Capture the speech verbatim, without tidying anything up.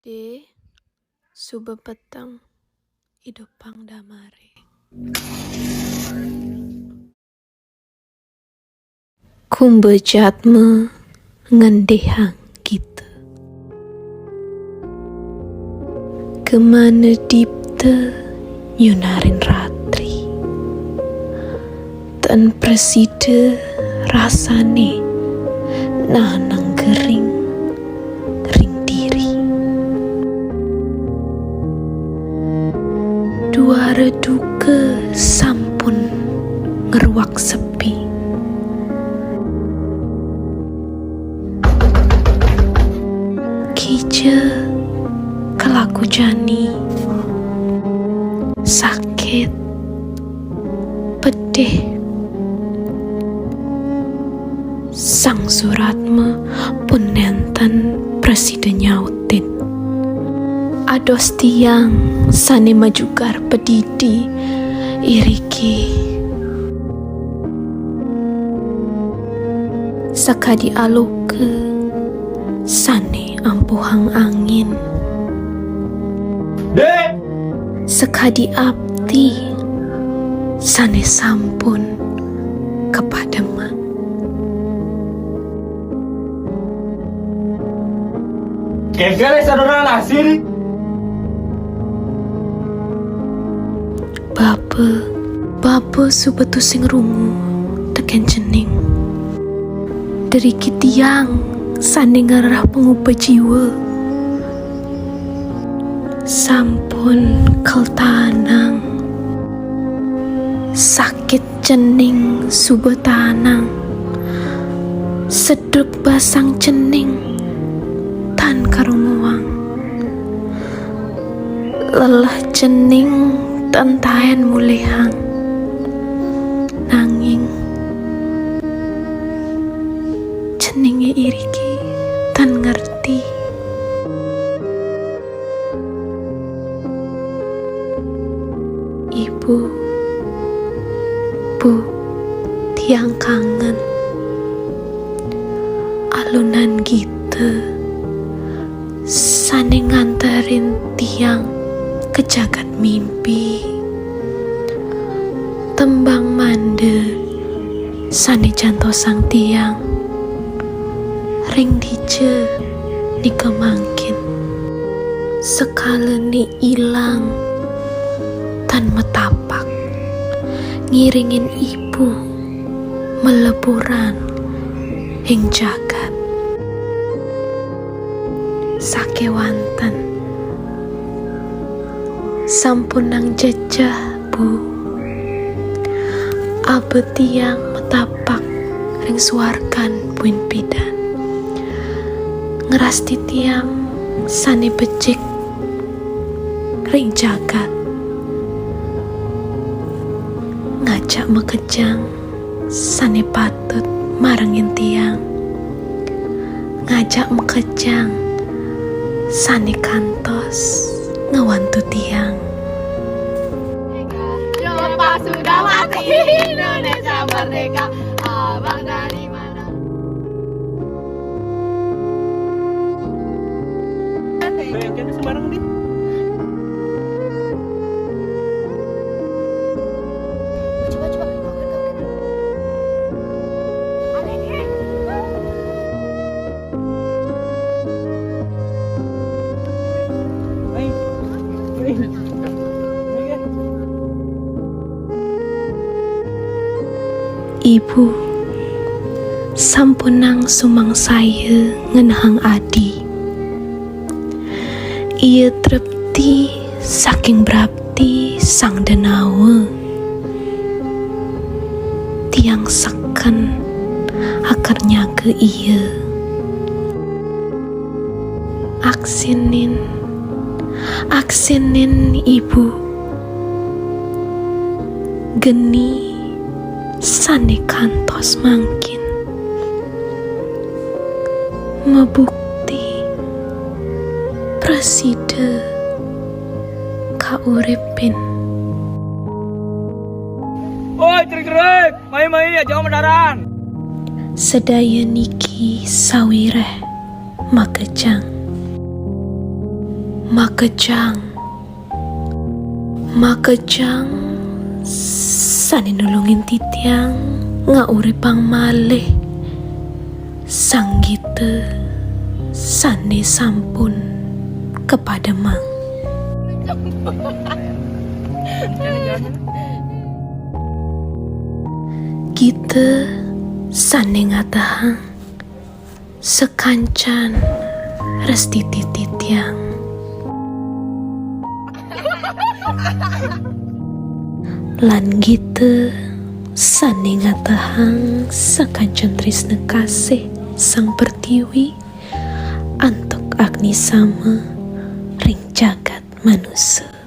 Dé, suba peteng, i depang damare. Kumba jadma ngendihang gita. Kemana dipta nyunarin ratri. Tan prasida rasane nanang gering ring diri. Duara duka sampun ngruak sepi. Kija kalaku jani, sakit, pedih. Sang Suratma pun nenten prasida nyautin. Ados tiang sane majugar padidi iriki. Sakadi aloka sane ampuhang angin. Dek! Sakadi apti sane sampun kapademang. Kengkele sadurung nasi. Bapa, bapa suba tusing rungu teken cening. Driki tiang sane ngrereh pangupa jiwa. Sampun kaltanang. Sakit cening suba tanang. Sedrep basang cening tan karunguang. Lelah cening tan taen mulihang. Nanging ceninge iriki tan ngerti. Ibu, Bu, tiang kangen. Alunan gita sane nganterin tiang ka jagat mimpi. Tembang manda sane jantosang tiang ring dija nika mangkin. Sekalane ilang tan matapak, ngiringin ibu meleburan ing jagat. Sakewanten sampunang jejeh, Bu. Aba tiang matapak ring suargan buin pidan. Ngrastiti tiang sane becik ring jagat. Ngajak makejang sane patut marengin tiang. Ngajak makejang sane kantos ngwantu tiang. Lepas sudah mati Indonesia merdeka, abang dari mana? Kayaknya sembarang nih. Coba, coba. Ibu, sampunang sumangsaya ngenehang adi. Ia trepti saking brapti Sang Denawa. Tiang seken akar nyaga ia. Aksinin, aksinin, Ibu. Geni sane kantos mangkin mabukti prasida kauripin. Woi, trik-trik, mai-mai aja mendaran. Sedaya niki sawireh makejang. Makejang. Makejang sane nulungin titiang ngauripang malih Sang Gita sane sampun kapademang. Gita sane ngatehang sakancan restiti titiang. Lan Gita sane ngatehang sakancan tresna kasih Sang Pertiwi antuk agni sama ring jagat manusa.